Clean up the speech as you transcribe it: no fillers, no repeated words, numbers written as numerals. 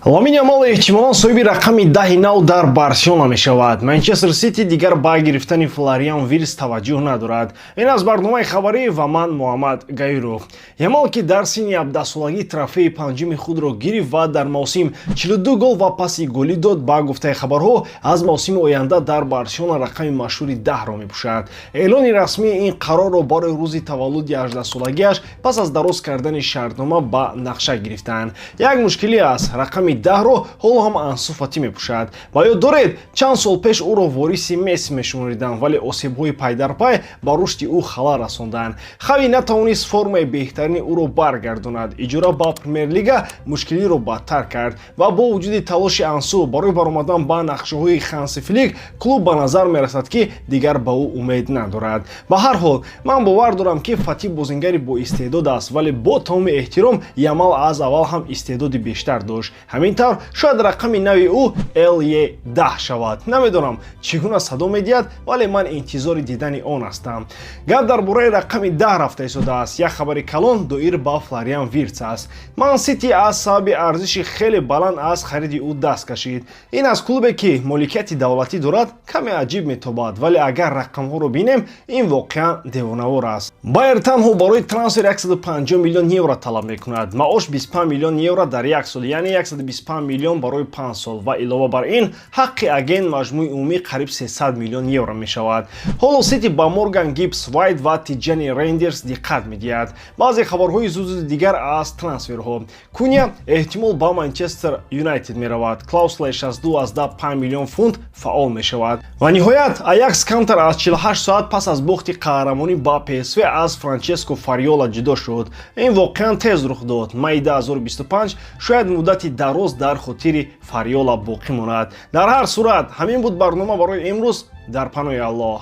Ламин Ямал эҳтимолан соҳиби рақами 10-и нав дар Барселона мешавад. Манчестер Сити дигар ба гирифтани Флориан Виртс таваҷҷӯҳ надорад. Ин аз барномаи хабарӣ ва ман Муҳаммад Гаиров. Ямал, ки дар синни 17-солагӣ трофеи панҷуми худро гирифт ва дар мавсим 42 гол ва паси голӣ дод, ба гуфтаи хабарҳо, аз мавсими оянда дар Барселона рақами машҳури 10-ро мепӯшад. Эълони расмии ин қарорро барои рӯзи таваллуди 18-солагиаш пас аз дароз кардани шартнома ба нақша гирифтанд. Як мушкилӣ аст: рақами 10-ро ҳоло ҳам Ансу Фати мепӯшад. Ва ёд доред, чанд сол пеш ӯро вориси Месси мешумориданд, вале осебҳои пайдарпай ба рушди ӯ халал расонданд. Хави натавонист формаи беҳтарини ӯро баргардонад. Иҷора ба Премер-лига мушкилиро бадтар кард ва бо вуҷуди талоши Ансу барои баромадан ба нақшаҳои Ханси Флик, клуб ба назар мерасад, ки дигар ба ӯ умед надорад. Ба ҳар ҳол, ман бовар дорам, ки Фати бозингари боистеъдод аст, вале бо тамоми эҳтиром, Ямал аз аввал ҳам истеъдоди бештар дошт. Ҳамин тавр, шояд рақами нави ӯ LE10 шавад. Намедонам, чӣ гуна садо медиҳад, вале ман интизори дидани он ҳастам. Гап дар бораи рақами 10 рафта истодааст. Як хабари калон доир ба Флориан Виртс аст. Ман Сити аз сабаби арзиши хеле баланд аз хариди ӯ даст кашид. Ин аз клубе, ки моликияти давлатӣ дорад, каме аҷиб метобад, вале агар рақамҳоро бинем, ин воқеан девонавор аст. Байер танҳо барои трансфер 150 миллион евро талаб мекунад. Маош 25 миллион евро дар як сол, яъне 125 миллион барои 5 сол ва илова бар ин ҳаққи агент. Маҷмӯи умумӣ қариб 300 миллион евро мешавад. Ҳоло Сити ба Морган Гибс Вайт ва Тиҷани Рейндерс диққат медиҳад. Баъзе хабарҳои зуд-зуди дигар аз трансферҳо: Куня эҳтимол ба Манчестер Юнайтед меравад. Клаусулаи 62,5 миллион фунт фаъол мешавад. Ва ниҳоят, Аякс камтар аз 48 соат пас аз бохти қаҳрамонӣ ба ПСВ аз Франческо Фариола ҷудо шуд. Ин воқеан тез рух дод. Майи 2025 шояд муддати дароз дар хотири Фариола боқӣ монад. Дар ҳар сурат, ҳамин буд барнома барои имрӯз. Дар паноҳи Аллоҳ.